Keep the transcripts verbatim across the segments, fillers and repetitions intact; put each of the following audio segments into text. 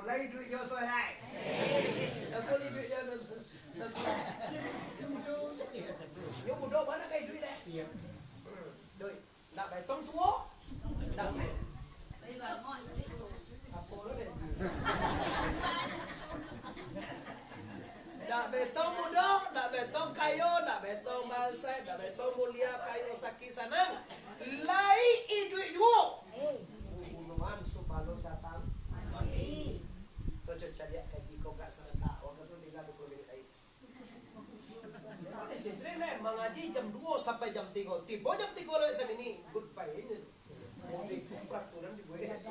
Lai duit jo soh lai. Dak bali duit jo. Yo mudo, mana kai duit deh? Duit. Ndak betong tuo. Ndak be-, Apo lo deh? Ndak betong mudo, ndak betong kayo, ndak betong bansaik, ndak betong mulia, kayo, sakik, sanang. Lai iduik juo. Bunuahan sabalun datang mati. Kau cocok caliak kaji kau gak sarentak. Wakatu tingga duo puluah minit lai. Disiplin, eh, mangaji jam duo sampai jam tigo. Tibo jam tigo lo samini, goodbye ni. Mau di peraturan dibuek.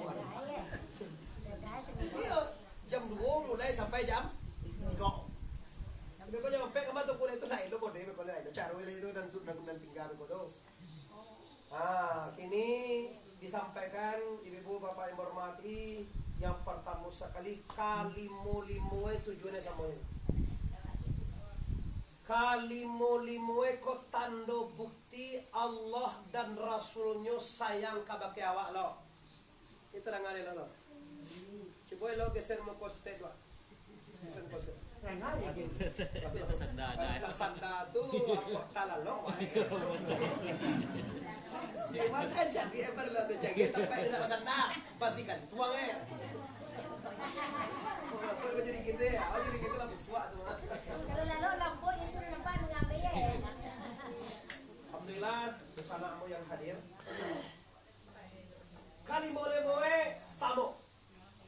Iyo, jam duo mulai sampai jam tigo. Tapi kau nyampe ka mah tu kuliah tu lain lo, bodoh, kau lain lo. Caro lain tu dan, dan, dan tingga tu, bodoh. Ah, kini disampaikan, ibu-ibu, bapak yang berhormati, yang pertama sekali, kalimo-limo e tujuannya samo ini. Kalimo-limo e ko tando bukti Allah dan Rasulnyo sayang kabake awak lo. Kita danga deh lo. Cubo lo geser muko saketek tu. Geser muko saketek. Tasanda, nah. Tasanda tu, apo, talalok, wah. Makan jadi, eh, perlu tu jadi, tapi dia tak basanda. Basikan, tuang, eh. Oh, apa jadi gitu, ya? Oh, jadi gitu lah, busuak tu, ah. Kalau lalu lampu itu nampak dengan bayar, ya? Alhamdulillah, dunsanak ambo yang hadir. Kalimo-limo e samo,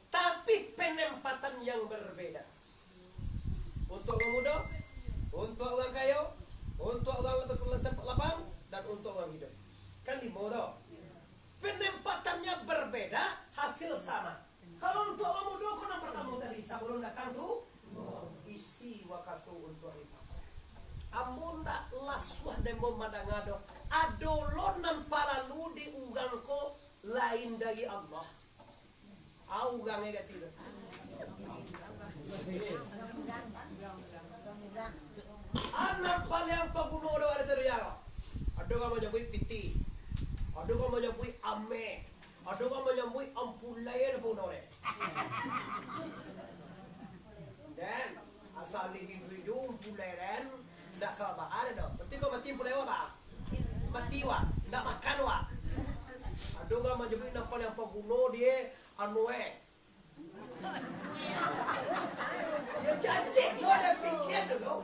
tapi penempatan yang berbeda. Untuak urang mudo, untuak urang kayo, untuak urang lapang, dan untuak urang iduik. Kan limo tu. Penempatannya berbeda, hasil sama. Kalau untuak urang mudo ko nan partamo tadi, sabalun datang tu, isi wakatu untuak ibadah. Ambo ndak lasuah dek ambo mandanga doh. Ado lo nan paralu di urang ko lain dari Allah. Ah, urang e gati tu. Anak paliang paguno do ado tu, yo. Ado urang manyabuik pitih. Ado urang manyabuik ameh. Ado urang manyabuik ampulai, ado pun ado deh. Den, asal lagi duit jo ampulai den, ndak ka baa doh. Berarti kau mati ampulai wak, bah? Mati wak, ndak makan wak. Ado urang manyabuik nan paliang paguno di, anu, eh, Yo, cacik, yo, ado pikia tu, kau.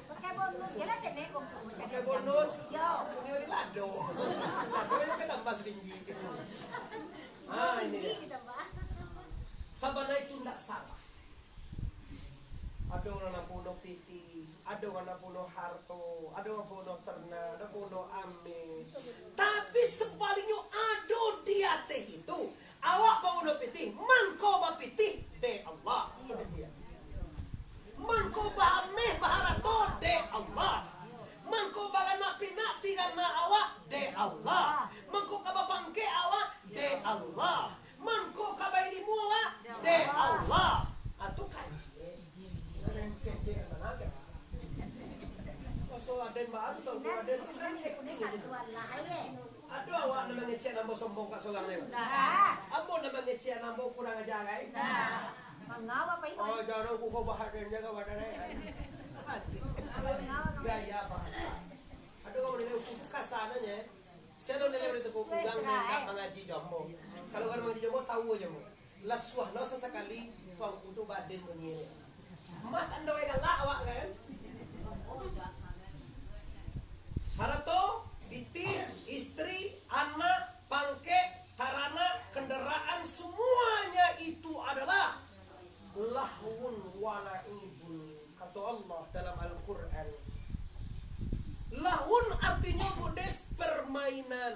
Pakai bonus, yo lah, senek kongko. Pakai bonus. Yo. Ini bali lado. Lado yang ka tambah sabiji. Ah, ini dia. Sabana itu ndak salah. Ado urang nan punyo pitih, ado urang nan punyo harto, ado urang punyo ternak, ado punyo ameh. Tapi sabaliknyo, ado di ateh itu, awak pamuno pitih, mangko bapitih dek Allah. Mangko baameh baharato dek Allah. Mangko baranak pinak tirana awak dek Allah. Mangko ka bapangkek awak dek Allah. Mangko ka bailimu awak dek Allah. Ah, tu kaji, eh. Kecek mana ke? Pasal Aden baru tahu Aden sendiri aktif. Ado awak nan mangecek ambo sombong ka sorang ni? Nah. Ambo nan mangecek ambo kurang aja, kan? Nah. Mangau apa itu? Oh, jarang kuko bahat dan jaga badan, eh. Gaya bahasa. Ado urang nilai hukum tu kasa nyo, eh. Sia lo nilai urang tu, urang nan indak mangaji jo ambo. Kalau urang mangaji jo ambo, tahu aja ambo. Lasuah lo sasakali, tuangku tu baden bunyi dia. Mah tando galak awak kan? Harato, pitih, istri, anak, pangkek, taranak, kendaraan, semuanya itu adalah lahwun wa la'ibun, kato Allah dalam Al-Quran. Lahwun artinyo, Budes, permainan.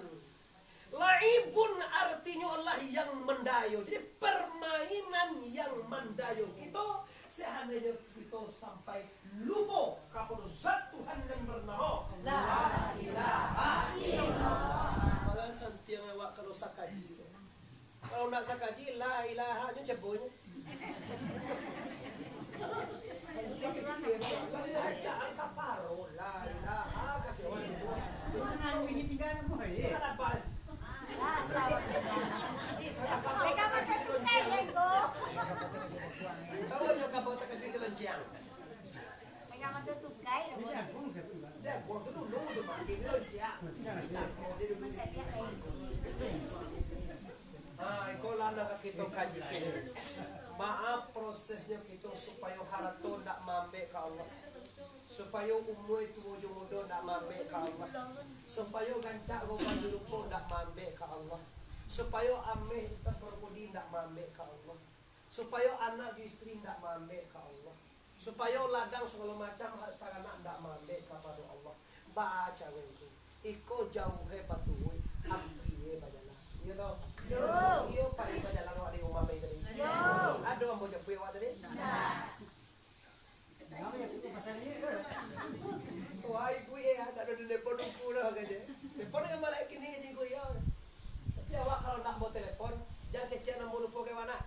La'ibun artinyo lah yang mandayo. Jadi, permainan yang mandayo kito Seandainyo kito sampai lupo kapado Zat Tuhan nan banamo La ilaha illallah. Malah santiang awak kalau sakaji tu. Kalau ndak sakaji, la ilaha nyo cebonyo. La ilaha jangan saparo, la ilaha kata orang tu. Jangan biji tinggal aku, eh. Kenapa? Mereka macam tu, kan, ya, Ko? Tahu nyo kapal takajuik di lonceng? Pegang mata tukai, dia buang tu dulu tu, Pak. Dia bilang, "Ya." Mencari yang lain. Ha, iko lah nan ka kito kaji kini. Baa prosesnyo kito supayo harato ndak maambek ka Allah. Supayo umua tuo jo mudo ndak maambek ka Allah. Supayo gancak jo baju rupo ndak maambek ka Allah. Supayo ameh itam parpudi ndak maambek ka Allah. Supayo anak jo istri ndak maambek ka Allah. Supayo ladang sagalo macam hak taranak ndak maambek kapado Allah. Baa caro itu? Iko jauah he batuo, ampia he bajalan. Iyo toh? Yo. Iyo, pai bajalan awak dari rumah pai tadi? Yo. Ado ambo japuik awak tadi? Ndak. Wah, ibu eh, ndak ado di telepon ungku dah, kaje. Telepon ka malaikat kini, kaje ko, iyo. Tapi awak kalau ndak ambo telepon, jan kecek ambo lupo ka awak nak.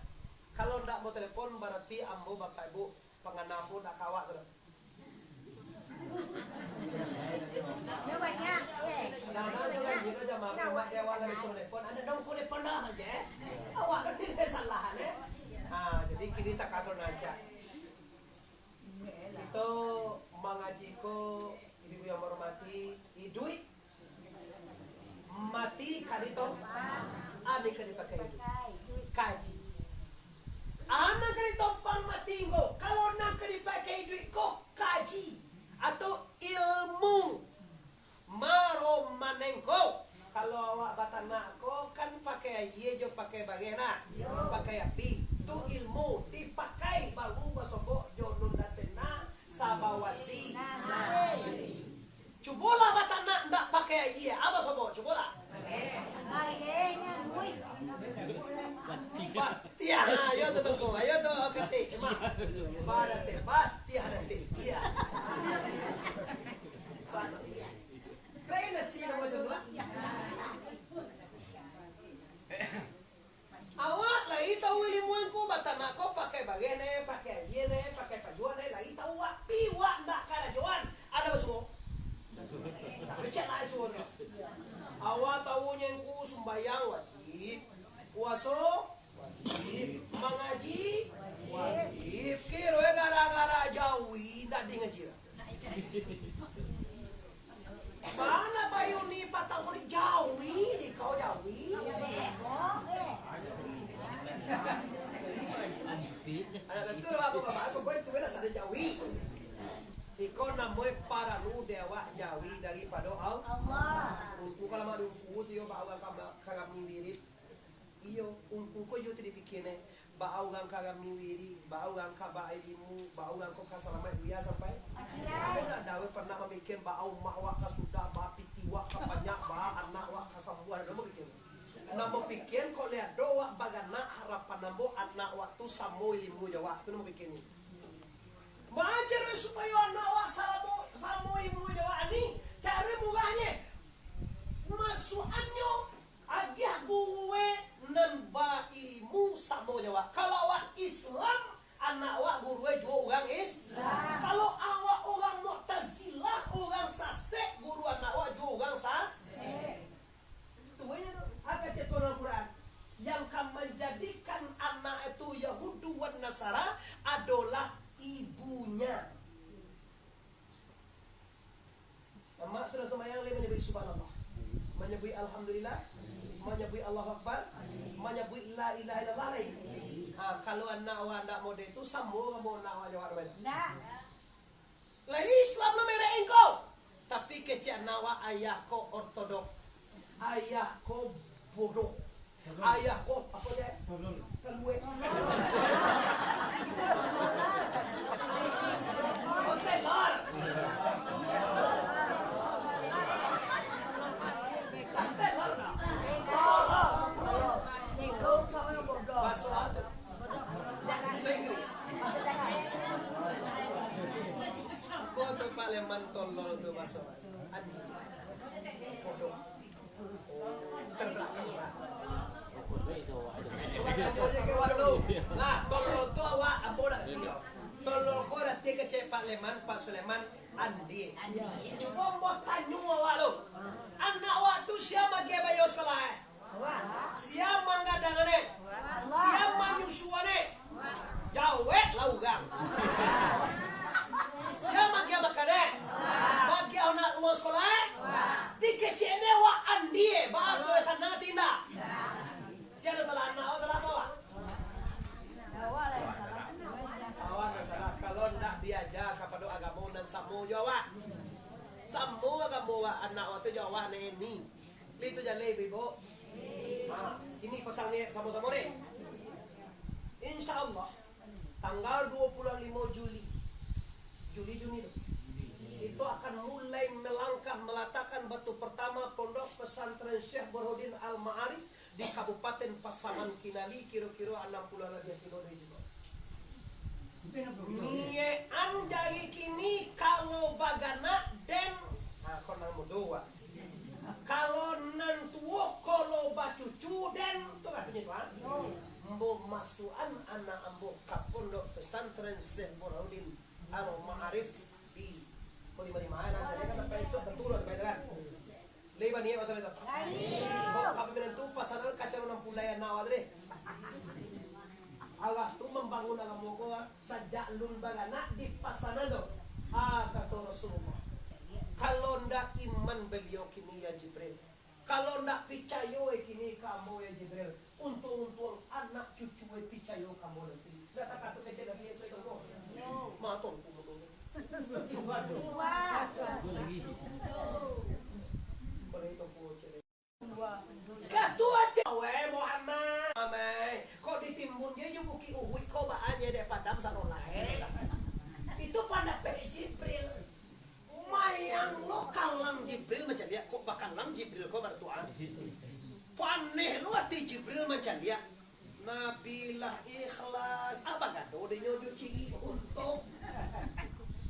Kalau ndak ambo telepon, barati ambo bapak ibu pangana ambo ndak ka awak tu doh. Nyo banyak, eh. Nah, nah, tu kan, gitu aja, maaf, maaf, di awal lah disuruh telepon, ada dong, ku telepon dah, aja, eh. Awak kan tidak salah, eh. Ha, jadi kini takatur aja. Kito mangaji ko, ibu yang menghormati, iduik mati ka ditompang, ane ka dipakai iduik. Kaji. Anak ka ditompang mati ko, kalau nan ka dipakai iduik ko, kaji atau ilmu. Maro manengko. Kalau awak batanak ko, kan pakai aia jo pakai bareh nah. Pakai api. Tu ilmu dipakai baru basobok jo nun dasena sabawasi nasi. Cubolah batanak ndak pakai aia, apo sobok? Cubolah. Batiah, ha, ayo tu tungku, ayo tu katik, mak. Batiah, batiah, batiah. Batiah. Lain nasi nama tu, mak. Awak lai tahu ilmu angku, batanak ko pakai bareh ne, pakai aia ne, pakai pajuah ne, lai tahu wak, pi wak ndak karajoan, ada basuo. Tapi cek lai suo tu. Awak tahu nyo angku sumbayang wajib, puaso wajib, mangaji wajib. Kiro gara-gara jawi ndak di ngaji lah. Mana Bayuni patang kali jawi, di kau jawi. Anak tentu lah, bapak-bapak, kau itu lah sada jawi. Iko namo paralu di awak jawi daripado Al-, Allah. Ungku kalau mak ungku tu yo, bawa ka, ka kami wirid. Iyo, ungku ko iyo tu dipikia ne, baa urang ka rami wirid, baa urang ka bailimu, baa urang ko ka salamaik dunia sampai akhirat. Ado ndak dawai pernah mamikia baa umak wak ka sudah, baa piti wak ka banyak, baa anak wak ka sambuah, ado ndak mamikia? Nan mapikia ko lai ado wak baranak, harapan ambo anak wak tu samo ilimu jo wak, tu nan mapikia ni. Baa caro supayo anak wak samo, samo ilimu jo wak ni? Caro murahnyo, masuakannyo, agiah gurue nan bailimu samo jo wak. Kalau wak Islam, anak wak gurue juo urang Islam. Kalau awak urang Mu'tazilah, urang sasek, guru anak wak juo urang sasek. Itu aja tu. Apa cek Tuhan Al-Quran? Yang ka manjadikan anak itu Yahudu wan Nasara adolah ibunya. Amak sudah sumbayang lai manyabuik subhanallah, manyabuik alhamdulillah, manyabuik Allahu Akbar, manyabuik la ilaha illallah lai. Ha, kalau anak awak ndak model tu, samo samo anak awak jo wak ndak? Ndak. Lai Islam lo merek engko. Tapi kecek anak awak, ayah ko ortodok, ayah ko bodoh. Ayah ko, apo je? Tolol. Tolol. Oh, telor. Telor, nah. Bahaso apo? Bahaso Inggris. Leman tolol tu baso. Bodoh. Terbelakang lah. Lah, tolol tu awak ambo nak ngerti. Tolol ko arati kecek Pak Leman, Pak Suleman, Andi. Cubo ambo tanyo awak lu. Anak awak tu sia magiah bayo sekolah, eh? Sia manggadangan, eh? Sia manyusuan, eh? Jaweklah urang. Sia magiah makan, eh? Magiah anak rumah sekolah, eh? Dikecek ni awak Andi, eh? Bahaso eh sanang ati indak? Sia nan salah, anak awak salah apo awak? Awak nan salah. Kalau ndak diaja kapado agamo nan samo jo awak. Samo agamo awak, anak awak tu jo awak nan ni. Lai tu jaleh, Ibu. Ha, ini pasang ni samo-samo ni. Insya Allah, tanggal dua puluh lima Juli. Juli, Juni tu. Kita akan mulai melangkah meletakkan batu pertama Pondok Pesantren Syekh Burhanuddin Al-Ma'arif di Kabupaten Pasaman Kinali, kiro-kiro anam puluah labiah kilo dari siko. Niek an jari kini kalau baganak den, ha, ko nan mudo, ah. Kalau nan tuo kalau bacucu den, tu katonyo tu, ah. Ambo masuak an anak ambo ka Pondok Pesantren Syekh Burhanuddin Al-Ma'arif di, ko di ma-ma lah, jadi kan sampai tu, betul lah, sampai tu kan. Lai baniaik masalah tu. Lai. Kok ka pimpinan tu pasanan kacau nan pulai anak awak tu deh. Allah tu mambangun agamo ko sajak lun baranak di pasanan tu. Ah, kato Rasulullah, "Kalau ndak iman baliau kini, ya Jibril, kalau ndak picayo kini ka ambo, ya Jibril, untuang-untuang anak cucu picayo ka ambo nanti." Ndak takatuik kecek Nabi Isa itu ko. Mato tu. Katua cewek. Weh, Muhammad. Amai, kok ditimbun je jo Bukik Uhud ko baa je dek padam sarolah, eh. Itu pandapek Jibril. Mayang lo kalam Jibril mancaliak, kok bakalam Jibril ko baratuah. Paneh lo ati Jibril mancaliak. Nabi lah ikhlas, apa gado dinyo jo cili untok?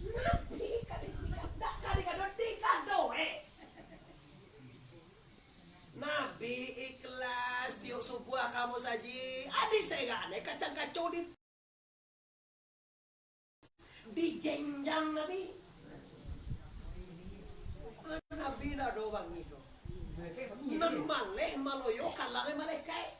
Nabi ka di-, dak ka digado, digado, eh. Nabi ikhlas, tiok subuah ka musajik, adi serak ne kacang kaco di Dijenjang Nabi. Nabi ndak ado bangih doh. Nan maleh maloyo kalang maleh kaik.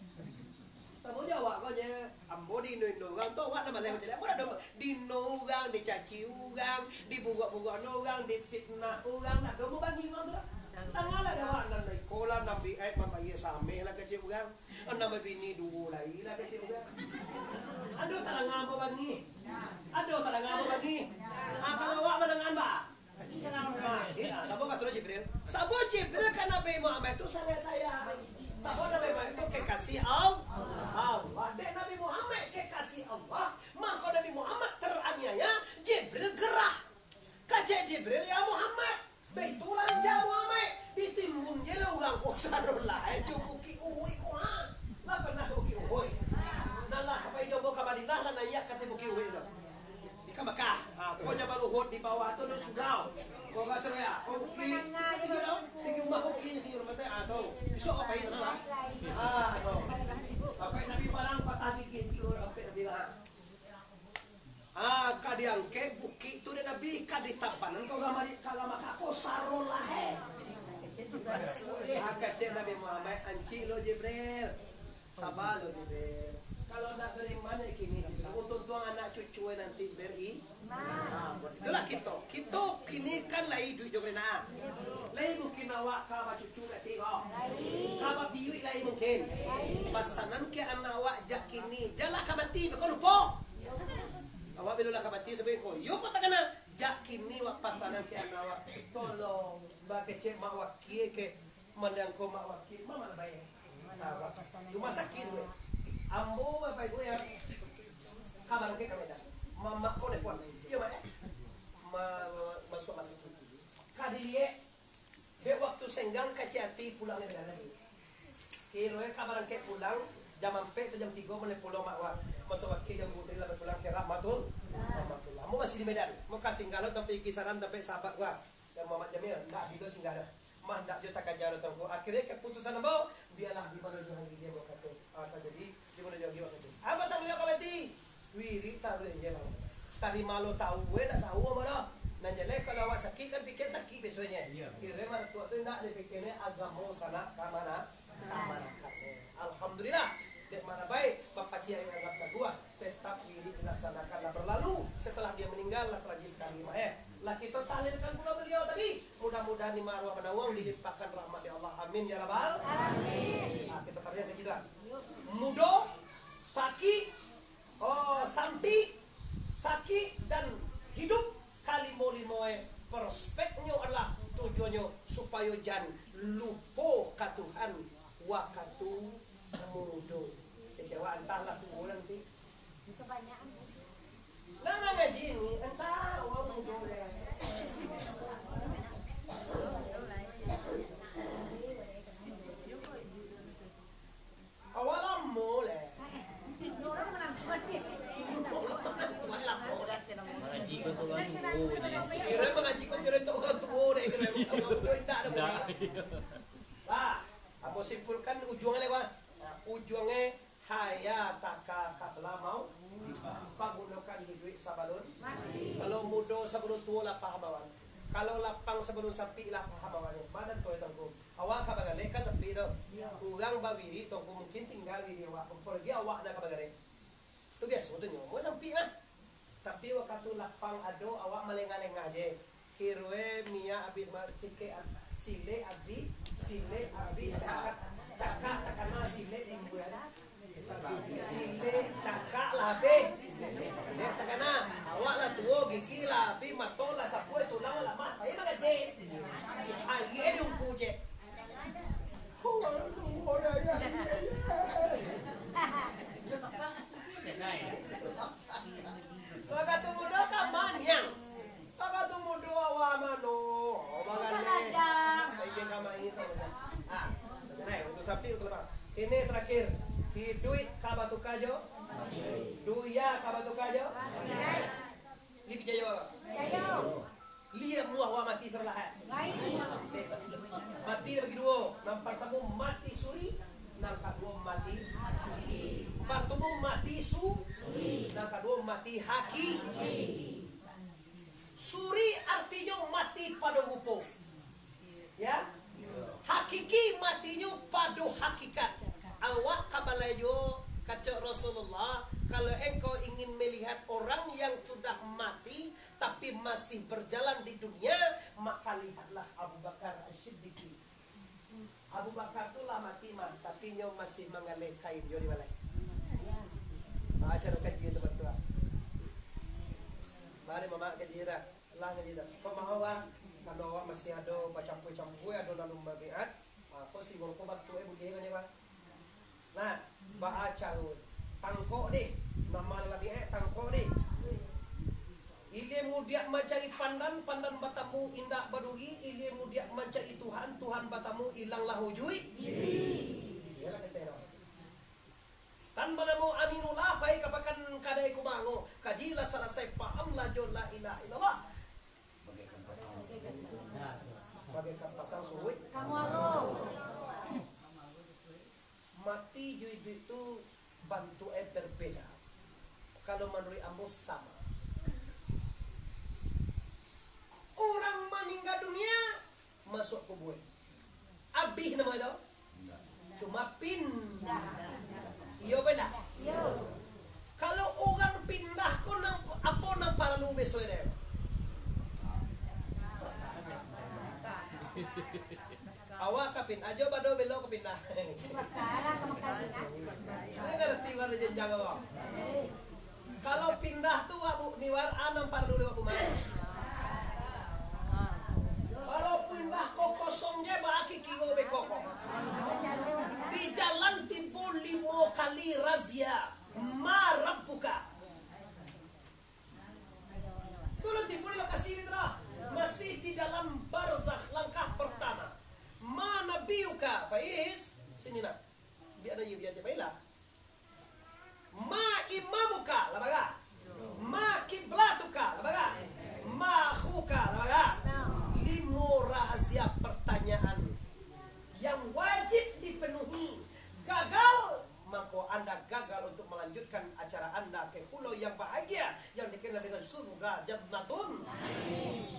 Samo jo awak ko je, ambo di-indo-indo urang tu, awak nan maleh macam ni. Ambo ndak ado di-indo urang, dicaci urang, diburuak-buruak urang, difitnah urang, ndak ado ambo bangih urang tu doh. Tangalah dek awak nan iko lah, nan bi-, eh, mambayia sameh lah kecek urang. Nan babini duo lai lah kecek urang. Ado tadanga ambo bangih? Ado tadanga ambo bangih? Ah, kalau awak mandanga, bah. Ah, iya, sabo kato Jibril? Sabo Jibril ka Nabi Muhammad tu sangaik sayang. Sabo Nabi Muhammad tu kekasih Al-, Allah. Dek Nabi Muhammad kekasih Allah, mangko Nabi Muhammad teraniaya, Jibril gerah. Kecek Jibril, "Ya Muhammad, baitulah jawaik, ditimbun je lah urang ko sarolah, eh, jo Bukik Uhud ko, ha? Lah pernah ka Bukik Uhud? Nah, lah ka pai jo ambo ka Madinah, lah naiak ka ateh Bukik Uhud tu. Di ka Makkah, ha, ko Jabal Uhud di bawah tu ado surau. Ko ka surau, ya, ko bukik, tinggi tu, tinggi rumah ko, tinggi rumah tu, ha, tu. Bisuak ka pai tu lah. Ha, tu. Sampai Nabi parang patah gigi, tigo, sampai Nabi lah. Ah, ka diangkek bukik tu dek Nabi, ka ditapanan ka urang mari, ka urang Makkah ko sarolah, eh." Ah, kecek Nabi Muhammad, "Ancik lo Jibril. Saba lo Jibril. Kalau ndak bariman kini, untuang-untuang anak cucu nanti bari-, ah, itulah kito. Kito kini kan lai iduik jo kena. Lai mungkin awak ka bacucu nanti ko. Ka bapiuik lai mungkin. Pasanan ke anak awak jak kini, janlah ka mati, beko lupo." Awak bilo lah ka mati, sabuik ko, "Iyo ko takana, jak kini wak pasanan ke anak wak. Tolong, bakecek mak wakia ke, mandangko mak wakia, mamak baik. Rumah sakik tu, ambo bapak ibu yang kabar ke kami dah. Mamak ko nelpon. Iyo, Mak, eh? Ma-, ma-, masuak masuk. Ka diliek, dek waktu senggang kacik ati pulang dari dalam. Kironyo ka barangkek pulang, jam ampek atau jam tigo maleh pulang mak wak. Masuak wakil jam duo tadi lah pulang ka Rahmatul. Rahmatullah. Ambo masih di Medan. Ambo ka singgah lo tampek kisaran, tampek sahabat gua, yang Muhammad Jamil. Ndak, bilo singgah dah. Mah ndak jo takaja doh, Tuanku. Akhirnyo kaputusan ambo, bialah di mano jo hari dia ambo kato. Ah, tajadi di mano jo hari dia ambo kato. Apa sang beliau ka mati? Wirik taruih je lah. Tadi malam tahu, eh, ndak sahur ambo doh. Nan jaleh kalau awak sakik kan pikiran sakik biasonyo. Iyo. Kiro mah tu, tu ndak dipikiran agamo sanak ka mano? Ka mano? Alhamdulillah. Dek mano baik, bapaciak yang anggap taguah, tetap wirik dilaksanakan lah berlalu. Setelah dia meninggal, lah tragis sekali, Mak, eh. Lah kito tahlilkan pulo beliau tadi. Mudah-mudahan ni arwah banawang dilimpahkan rahmat di Allah. Amin ya rabbal. Amin. Ah, kito tariang kaji tu. Mudo, sakik, oh, sampik, sakik, dan hidup, kalimo-limo, eh, prospeknyo adalah tujuannyo supayo jan lupo ka Tuhan wakatu mudo. Kecewa, antahlah tuo nanti. Nah, mangaji ni, antah awak mudo deh. Awak lamo leh. Mangaji ko tu urang tuo je. Kiro mangaji ko kiro tu urang tuo deh, kiro urang tuo indak ado. Indak. Lah, ambo simpulkan ujuang leh, Bang. Nah, ujuangnyo hayataka qabla mautika. Pagunokan iduik sabalun mati. Kalau mudo sabalun tuo lah paham awak. Kalau lapang sabalun sampik lah paham awak. Mano tu, Tuanku? Awak ka bagaleh ka sampik tu. Iyo. Urang bawirik tu, mungkin tingga wirik awak, apolai awak nan ka bagaleh. Tu biaso tu nyo, mun sampik mah. Tapi wakatu lapang ado, awak malengah-lengah je. Kiroe minyak abih ma-, sikek ab-, silek abih, silek abih, cakak, cakak takana silek di bulan. Silek cakak lah abih. Silek takana. Awak lah tuo, gigi lah abih, mato lah sabuai, tulang lah lamah. Payah mangaji. Aia diungku cek. Wakatu mudo ka maniang. Wakatu mudo awak mano? Oh, bagaleh. Ladang. Baik, ka main samo. Ah, nah, untuk sapi, untuk lemak. Ini terakhir. Iduik ka batuka jo? Dunia ka batuka jo? Dipicayo? Picayo. Liek muah awak mati sabalahan. Mati dibagi duo. Nan partamo mati suri, nan kaduo mati. Partamo mati su-, nan kaduo mati haki. Suri artinyo mati pado rupo. Ya. Hakiki matinyo pado hakikat. Awak ka balajo, kecek Rasulullah, kalau engkau ingin melihat orang yang sudah mati, tapi masih berjalan di dunia, maka lihatlah Abu Bakar As-Siddiq. Abu Bakar tu lah mati mah, tapi nyo masih manggaleh kain jo di balai. Baco kaji tu batua. Mari mamak kaji dah. Lah kaji dah. Kok mau, Bang? Kalau awak masih ado bacampua-campua, ado nan lumba biat, ah, kok si bongko batua, eh, buliah kan, Bang? Nah, baa caro? Tangkok deh. Nama lalaki, eh, tangkok deh. Ilia mudiak mancari pandan, pandan batamu indak baduri, ilia mudiak mancari Tuhan, Tuhan batamu ilanglah ujuik. Iyolah kata orang. Tan banamo Aminullah, pai ka pakan kadai kumango. Kaji lah salasai, pahamlah jo la ilaha illallah. Bagaikan pasang suruik. Kamu alo. Mati jo iduik tu bantuak e berbeda. Kalau manuruik ambo sama. Urang maningga dunia, masuak kubua. Abih namo itu? Cuma pindah. Iyo, pindah. Iyo. Kalau urang pindah ko nang, apo nang paralu biaso deh? Awak ka pin-, ajo bado belok ka pindah. Ini ngarati urang di jenjang awak. Kalau pindah tu, Abu Niwar, a nan paralu lewat rumah. Kalau pindah ko kosong je, baa kiro beko ko. Di jalan timpo limo kali razia, ma rabbuka. Tulun tibo di lokasi ni tu lah. Masih di dalam barzakh langkah pertama. Ma nabiyuka, Faiz. Sini nak. Biar aja, biar aja. Baiklah. Ma imamuka, lah bara. Ma kiblat. Gajah natun.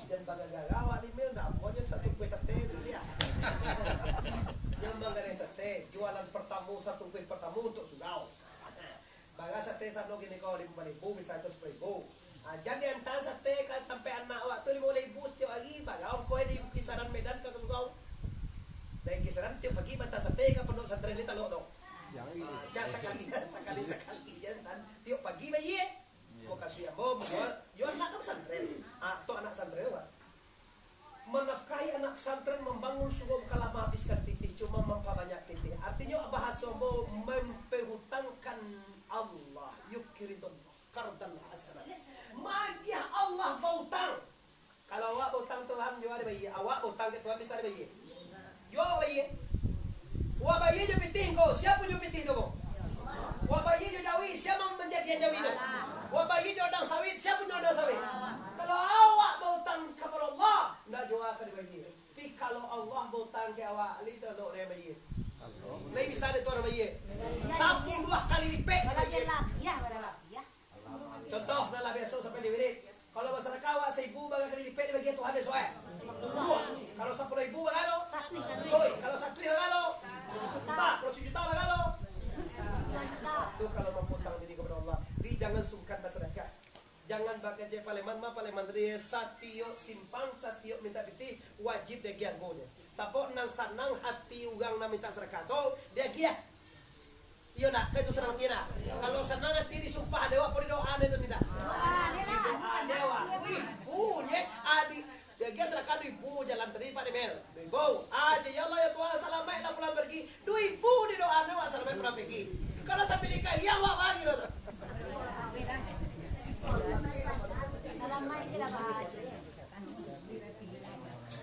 Jan bagagah awak di mil, ndak apo nyo satungkuih sate tu dia. Nyo manggaleh sate, jualan pertamo satungkuih pertamo untuk surau. Bara sate sano kini ko, limo ribu, bisa saratus ribu. Ah, jan diantaan sate ka tampek anak awak tu limo ribu satiok ari, bara ongkoh di kisaran Medan ka, ka surau. Dari kisaran tiok pagi baantaan sate ka pondok pesantren ni talok tu. Ah, jan sakali, sakali, sakali jan antaan. Tiok pagi bayia. Mukasuik ambo, yo anak ka pesantren. Ah, tu anak pesantren tu, Pak. Manafkahi anak pesantren, mambangun surau bukanlah mahabiskan pitih, cuma mampabanyak pitih. Artinyo, bahaso ambo, mampihutangkan Allah, yuqridullaha qardan hasanan. Maagiah Allah bautang. Kalau awak bautang Tuhan, juo dibayia. Awak bautang ka Tuhan, bisa dibayia. Juo bayia. Wak bayia jo pitih ko, sia punyo pitih tu ko? Wak bayia jo jawi, sia nan manjadian jawi tu? Wak bayia jo ladang sawit, sia punyo ladang sawit? Kalau awak bautang kapado Allah, ndak juo ka dibayia. Tapi kalau Allah bautang ka awak, lai talok dek bayia. Lai bisa dek Tuhan bayia. Sapuluah kali lipek dibayia. Contoh, nan lah biaso sampai diwirid. Kalau basadakah awak saribu, bara kali lipek dibagian Tuhan esok, eh? Duo. Kalau sapuluah ribu, bara lo? Oi, kalau satu bara lo? Juta. Kalau sajuta, bara lo? Tu kalau mampihutang diri kapado Allah. Jadi, jangan sungkan basadakah. Jangan bakecek paleman, mah paleman tadi, satiok simpang, satiok mintak pitih, wajib diagiah anggonyo. Sabab nan sanang hati urang nan mintak sadakah tu, diagiah. Iyo ndak? Kan itu sanang ati ndak? Kalau sanang ati disumpah dek awak, apo didoaan itu ndak? Didoaan dek awak. Duo ribu nyo, adi, diagiah sadakah duo ribu jalan tadi, Pak Demel. Duo ribu. Ah, cek, "Ya Allah, ya Tuhan, salamaiklah pulang pergi." Duo ribu didoaan dek awak, salamaik pulang pergi. Kalau sabilih kaliang, awak bagi tu.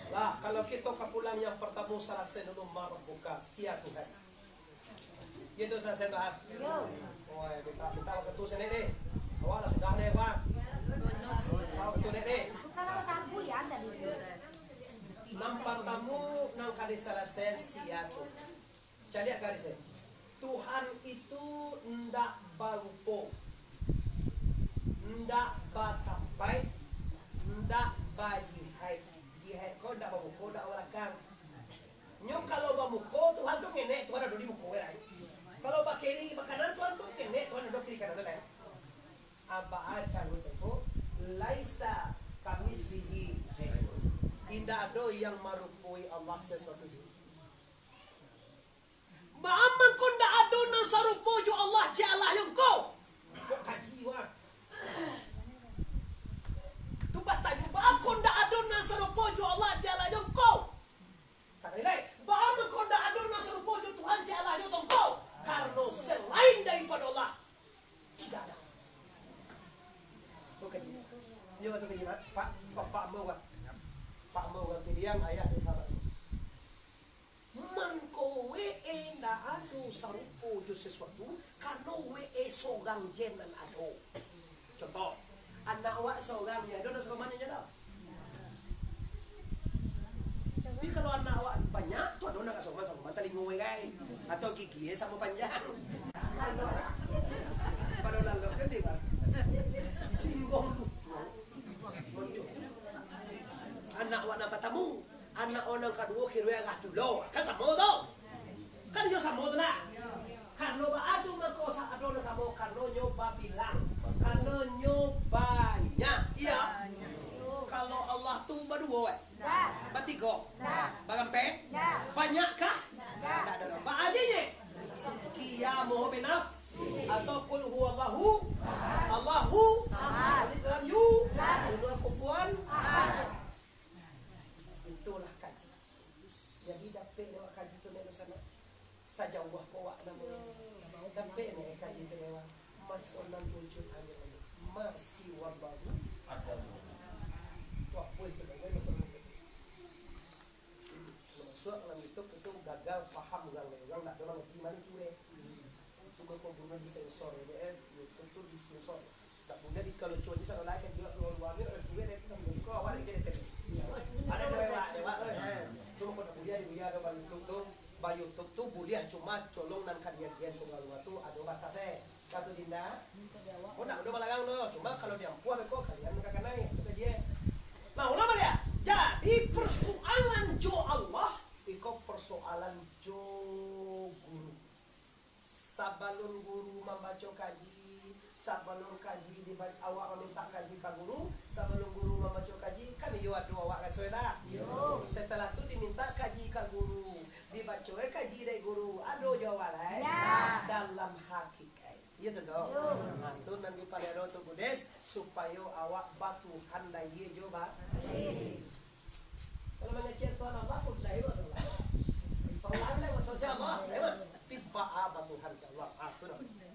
Lah, kalau kito ka pulang yang partamo, salasai dulu, "Man rabbuka?" Sia Tuhan. Gitu, salasai, Tuhan. Yo. Oi, minta, minta wakatu saketek deh. Awak lah sudah deh, Bang. Minta wakatu deh, deh. Bukan apa sapu ya, tadi. Nan partamo, nan ka disalasaian sia tu. Caliak garis, eh. Tuhan itu ndak barupo, ndak batampaik, ndak bajihad. Jihad ko ndak bamuko, ndak balakang. Nyo kalau bamuko, Tuhan tu ngenek, Tuhan ado di muko, eh, lai. Kalau bakiri, bakanan, Tuhan tu ngenek, Tuhan ado kiri kanan, lai. Apa aja lu teko, "Laisa kamitslihi syai'un." Indak ado yang marupoi Allah sasuatu juo. Baa mangko ndak ado nan sarupo jo Allah, cek Allah yo ngko? Kok kaji, wah. Tu batanyo, baa mangko ndak ado nan sarupo jo Allah, cek Allah yo ngko? Sakali lai, baa mangko ndak ado nan sarupo jo Tuhan, cek Allah yo ngko? Karano salain daripado Allah, tidak ada. Tu kaji. Iyo, tu kaji, Pak. Pak, Pak, Pak Ambo, Pak. Pak Ambo, urang Piliang, ayah dari sahabat. Mangko we e ndak ado sarupo jo sasuatu, karano we e sorang je nan ado. Contoh, anak awak sorang je, ado nan sarupo mano nyo ado? Tapi kalau anak awak banyak, tu ado nan ka sarupo, sarupo talingo we, kai. Atau gigi e samo panjang. Pado lalok kan dia, Bang? Singgong tu. Anak awak nan partamo, anak awak nan kaduo, kiro arah tulo. Kan samo tu? Kan iyo samo tu nak? Karano baa tu mangko sa-, ado nan samo, karano nyo babilang, karano nyo banyak. Iyo. Kalau Allah tu baduo, eh? Batigo? Barampek? Banyakkah? Ndak ado doh. Baa je nyo? Qiyamuhu binafsihi. Atau qul huwallahu, Allahu, alif lam yu, kufuwan. Itulah kaji. Jadi, dapek dek awak kaji tu, nek, di sana. Sajauah ko awak namo. Dapek nek kaji tu, nek, awak. Maso nan wujud hanyo Allah. Ma siwallahu. Ada. Tu apo itu, nek, maso nan wujud? Masuak dalam YouTube itu gagal paham urang, urang ndak ado mangaji mani tu, deh. Itu kok bunuh disensor, deh, YouTube tu disensor. Ndak buliah dikalocoan di sano lai, kan, juo luar-luar ni, oleh buliah deh, tu sampai buka, awak lagi jadi tadi. Ado dewek, dewek, eh. Tu kok ndak buliah, di buliah ado ba YouTube tu, ba YouTube tu buliah, cuma colong nan ka diagian ka urang luar tu ado batas, eh. Satu dinda. Kok ndak ado balarang tu, cuma kalau diampuah beko, kalian ka kanai, Sabalun guru mambaco kaji, sabalun kaji diba-, awak mamintak kaji ka guru, sabalun guru mambaco kaji, kan iyo ado awak raso dah. Iyo. Setelah tu dimintak kaji ka guru, dibaco kaji dek guru, ado jo awak lai. Dalam hakikaik. Iyo tu doh. Nah, tu nan dipaliaro tu Budes, supayo awak batuhan lahia jo ba-, kalau mangecek Tuhan Allah, pun lahia Rasulullah. Tuhan lahia Rasulullah, Allah, lahia mah. Tapi baa batuhan ka Allah. Ah, tu namonyo.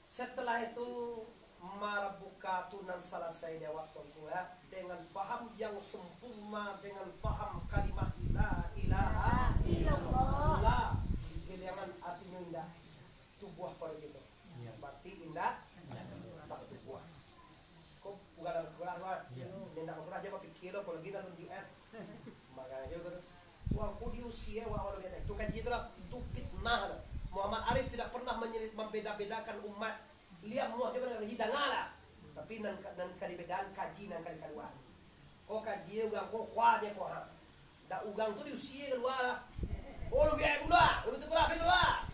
Setelah itu, marabuka tu nan salasai di awak Tuanku, ya, dengan paham yang sempurna, dengan paham kalimah la ilaha illallah. Giliran artinyo indak tubuah pado kito. Iyo. Berarti indak batubuah. Ko bukan kurang, Wan. Iyo. Indak kurang aja bapikia lo, apalagi dalam diet. Makanya tu. Tuanku diusia, wak, wak, itu kaji tu lah. Itu fitnah tu. Muhammad Arif tidak pernah menyeli-, membeda-bedakan umat. Liak muah jo nan hidang lah. Tapi nan ka, nan ka dibedaan kaji nan ka dikaluaan. Ko kaji urang ko, kua je ko, ha. Dak urang tu diusia kalua lah. Oh, lu biaya pula. Lu tu pula, apo kalua?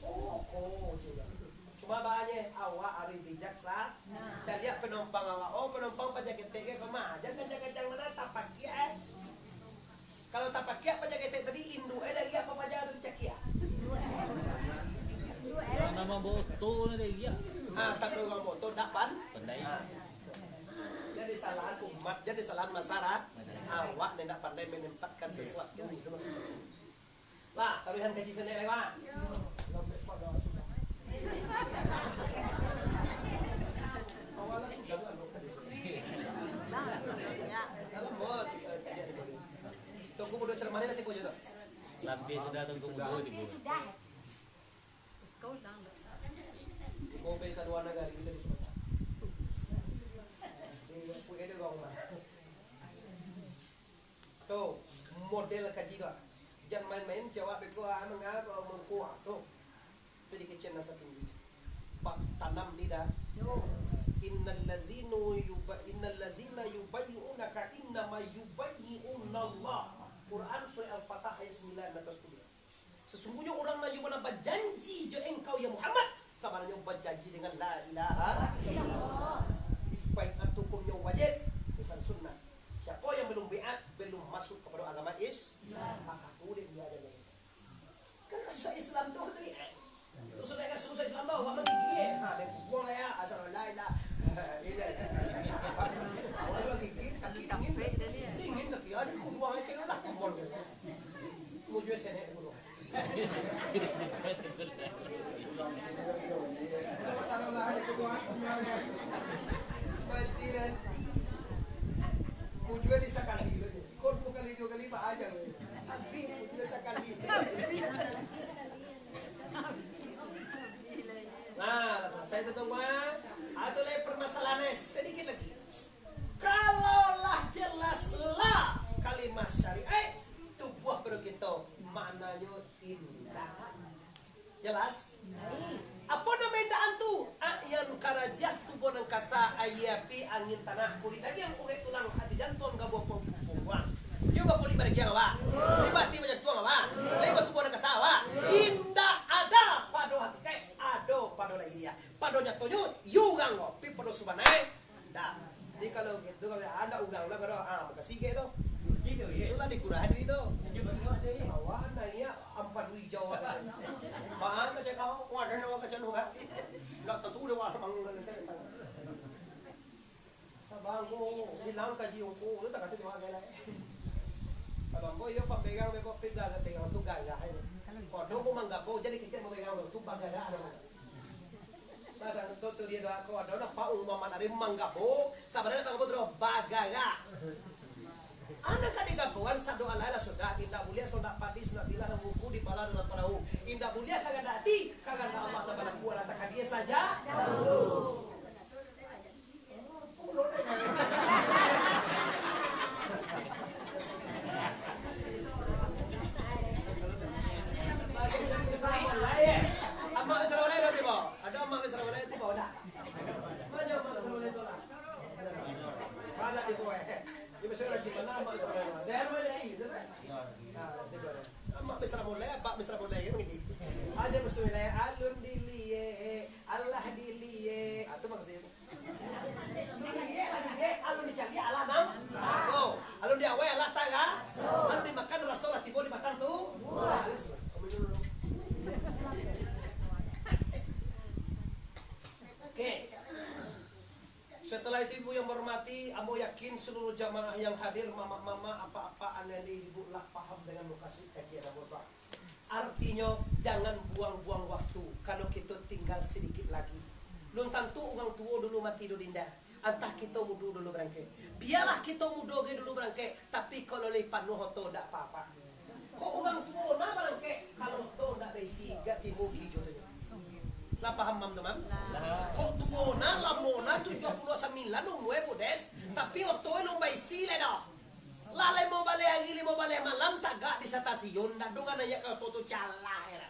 Oh, ko je. Cuma banyak awak harus bijaksana. Caliak penumpang awak. Oh, penumpang paja ketek ke koma. Jangan kencang-kencang mah, tapakiak, eh. Kalau tapakiak paja ketek tadi, induak eh dari apo paja tu dicakiak? Nan namo boto ni dari dia. Ah, tapi urang boto dak pan-, pandai. Ah. Jadi salahan umat, jadi salahan masyarakat. Awak ni ndak pandai menempatkan sesuatu. Lah, taruihan kaji sanak lai, Wan. Awak lah sudah lah, Wan. Dalam mot, eh, kaji ada boleh. Tunggu bodoh ceramah ni nanti bodoh tu. Lampir sudah, tunggu bodoh tibo. Kau ulang, ndak usah. Kau pai ka lua nagari, kita di Sumatera. Di, di, di, di, di, Tu, model kaji tu. Jan main-main, jawab beko, ah, manga, ko, mangko, ah, tu. Tu dikecekan nan satinggi. Bak tanam lidah. Innal lazina yuba-, innal lazina yubayyi'unaka innama yubayyi'unallah. Quran surah Al-Fatah ayat sembilan ratus sepuluh. Sesungguhnya urang nan iyo bana bajanji jo engkau, ya Muhammad, sabananyo bajanji dengan la ilaha illallah. Baiat tu hukumnyo wajib, bukan sunnah. Siapo yang belum baiat, belum masuk kepada agama Islam. Maka tu dia, dia aja. Kan susah Islam tu, kata dia. Tu sudah kan susah Islam tu, awak mah gigi, eh. Ha, dia buang lah ya, asal la ilaha illallah. Awak lagi gigi, kaki dingin. Dingin kaki, aduh, buang lah, kena lah, buang lah. Mujua senek dulu. Mujua di sakali. Kau dua kali, dua kali, bah aja. Mujua sakali. Nah, lah selesai tu, Tuan. Ado lai permasalahan, eh, sedikit lagi. Kalau lah jelas la kalimah syariat, tubuah pado kito, maknanyo indak. Jelas? Apo namo indakan tu? A'yan karajiah, tubuah nan kasa, aia api, angin tanah, kulik dagiang, urek tulang, ati jantuang, gabuah pungguang. Iyo bakulik badagiang awak. Iyo baati bajantuang awak. Iyo batubuah nan kasa awak. Indak ada pado hakikaik, ado pado lahiriah. Pado nyatonyo, iyo urang ko, tapi pado subananyo, ndak. Jadi kalau gitu, kalau ado urang lah, kalau, ah, makasih ke tu. Itulah dikurah diri tu. Awak naiak ampadu ijau. Maan macam kau, wadah awak kacau urang. Ndak tentu dia wah mangulang nanti. Sabangko hilang kaji ungku, tu tak kata jawab dia lah. Sabangko iyo pamegang, beko pegang, pegang tu gagah ini. Kodong ko manggabo, jadi kecek mamegang tu, tu bagagah namanya. Sadang tu, tu dia doa ko, ado nampak Muhammad Arif manggabo, sabananyo manggabo tu bagagah. Anak ka digaboan sado alai lah sudah, indak buliah sondak padi, sondak bilah, nan buku dipala dalam parahu. Indak buliah kagandak ati, kagandak Allah nan balaku, alah takadia saja. Amak Israel lain tibo. Ado amak Israel lain tibo, dak? Mano amak Israel lain tu lah? Mana tibo, eh? Di Mesir lagi mana amak Israel lain? Daerah mana ni? Nah, tibo dah. Mak mesra mulai, abak mesra mulai, kan begitu. Aja bismillah, alun diliek, alah diliek. Ah, tu maksudnya. Alun diliek, alun diliek, alun dicaliak, alah nam. Oh, alun diawai, alah taga. Alun dimakan, raso lah tibo di batang tu. Halus lah. Oke. Setelah itu, Ibu yang berhormati, ambo yakin seluruh jamaah yang hadir, mamak-mamak, apak-apak, anak-anak, Ibu lah paham dengan mukasuik kajian ambo tu. Artinyo, jangan buang-buang waktu, karano kito tinggal sadikit lagi. Lun tantu urang tuo dulu mati do, Dinda. Antah kito mudo dulu barangkek. Bialah kito mudo ge dulu barangkek, tapi kalau lai panuah oto, ndak apa-apa. Kok urang tuo na barangkek, kalau oto ndak baisi, gak timbul kijo tu nyo. Lah paham, Mam, tu, Mam? Kok tuo na, lamo na, tujuah puluah sambilan umue, Bu Des, tapi oto alun baisi lai doh. Lah limo baleh ari, limo baleh malam tagak di stasiun, ndak dong naiak ka oto tu, calah, yo.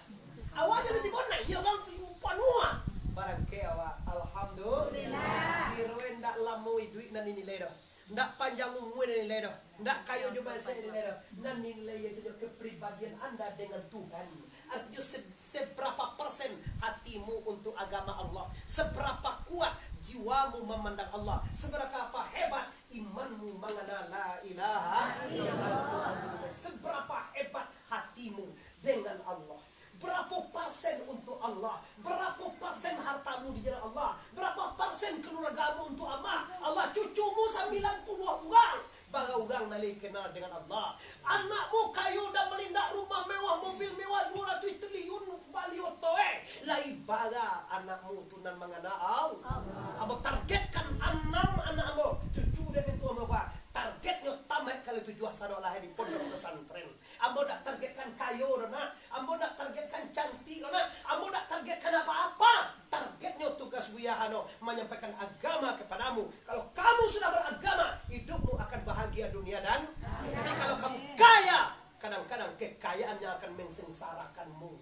Awak jadi tibo naiak, urang tu panuah. Barangkek awak, alhamdulillah. Kironyo ndak lamo iduik nan dinilai doh. Ndak panjang umua nan dinilai doh. Ndak kayo jo bansaik nan dinilai doh. Nan dinilai itu jo kepribadian Anda dengan Tuhan. Artinyo, se-, seberapa persen hatimu untuk agama Allah, seberapa kuat jiwamu memandang Allah, seberapa hebat imanmu mangana la ilaha illallah, seberapa hebat hatimu dengan Allah, berapo persen untuk Allah, berapo persen hartamu di jalan Allah, berapo persen keluargamu untuk Allah, Allah, cucumu sambilan puluah urang, bara urang nan lai kenal dengan Allah. Anakmu kayo dan balindak, rumah mewah, mobil mewah, duo ratuih triliun, bali oto, eh. Lai bara anakmu tu nan mangana Allah. Ambo targetkan anam anak ambo, cucu dan mintuo ambo, targetnyo tamaik kali tujuah, sadolah di pondok pesantren. Ambo ndak targetkan kayo doh, Nak. Ambo ndak targetkan cantik doh, Nak. Ambo ndak targetkan apa-apa. Targetnyo tugas Buya hano manyampaikan agama kepadamu. Kalau kamu sudah beragama, hidupmu akan bahagia dunia dan, tapi kalau kamu kaya, kadang-kadang kekayaan yang akan mensengsarakanmu.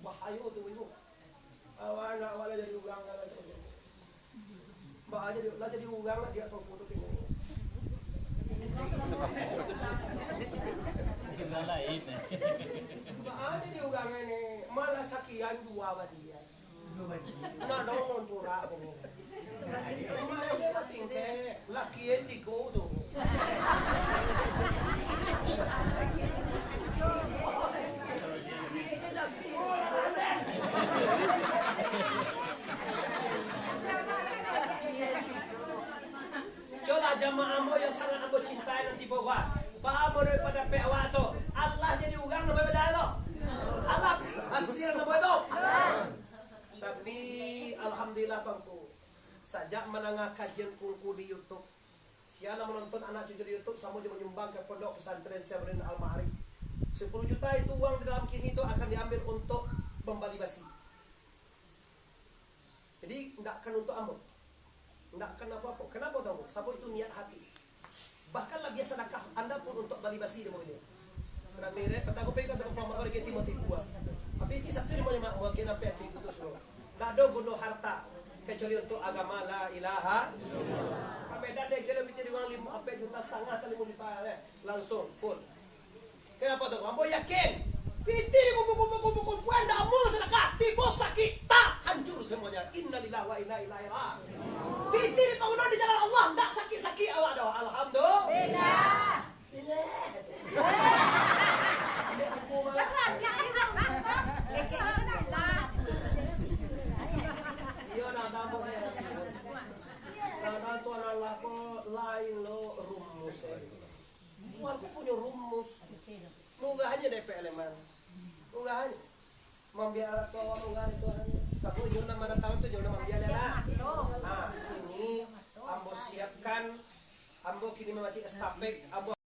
Bahayo tu, Ibu. Awak anak awak lah jadi urang, lah, lah, jadi. Baa jadi, lah jadi urang lah, dia tahu foto sini. Urang lain. Baa jadi urang ini, malah sakian jua balian. Nah, dong, pura aku. Rumah dia lah tingkek, laki e tigo tu. Colah jamaah ambo yang sangat ambo cintai nanti, bawa. Baa menurut pandapek awak tu? Alah jadi urang namo beda tu? Alah hasil namo tu? Tapi, alhamdulillah, Tuanku. Sajak mandanga kajian Tuanku di YouTube, sia nan manonton anak cucu di YouTube, samo jo manyumbang ka Pondok Pesantren Syabrin Al-Ma'arif. Sapuluh juta itu uang di dalam kini tu akan diambil untuk mambali basi. Jadi, ndak akan untuk ambo. Ndak akan apo-apo. Kenapa tahu? Sabab itu niat hati. Bahkan labiah sadakah anda pun untuk bali basi di mobil. Sudah mirip, petang kopi kata bapak mak bagi Timothy dua. Tapi itu satu di mana mak, mungkin sampai hati itu tu suruh. Ndak ada guna harta kecuali untuk agama la ilaha. Kami dah dek kilo bitir uang lima, empat juta setengah atau lima juta, eh. Langsung full. Kenapa tu? Ambo yakin. Pitih dikumpul-kumpul, kumpul-kumpul, ndak amuah sadakah. Tibo sakik, tak, hancur semuanya. Innalillahi wa inna ilaihi raji'un. Pitih dipaguno di jalan Allah, ndak sakik-sakik awak doh. Alhamdulillah. Bila. Iyo, nah, tambah, eh. Nah, nah, tuan Allah ko lain lo rumus, eh. Tuhan ko punyo rumus. Murah aja dapek, Leman. Murah aja. Mambiak alat tu awak murah ni, Tuhan. Sabu inyo nan mandatang tu, inyo nan mambiak lah. Nah, ini ambo siapkan, ambo kini mamacik estafet, ambo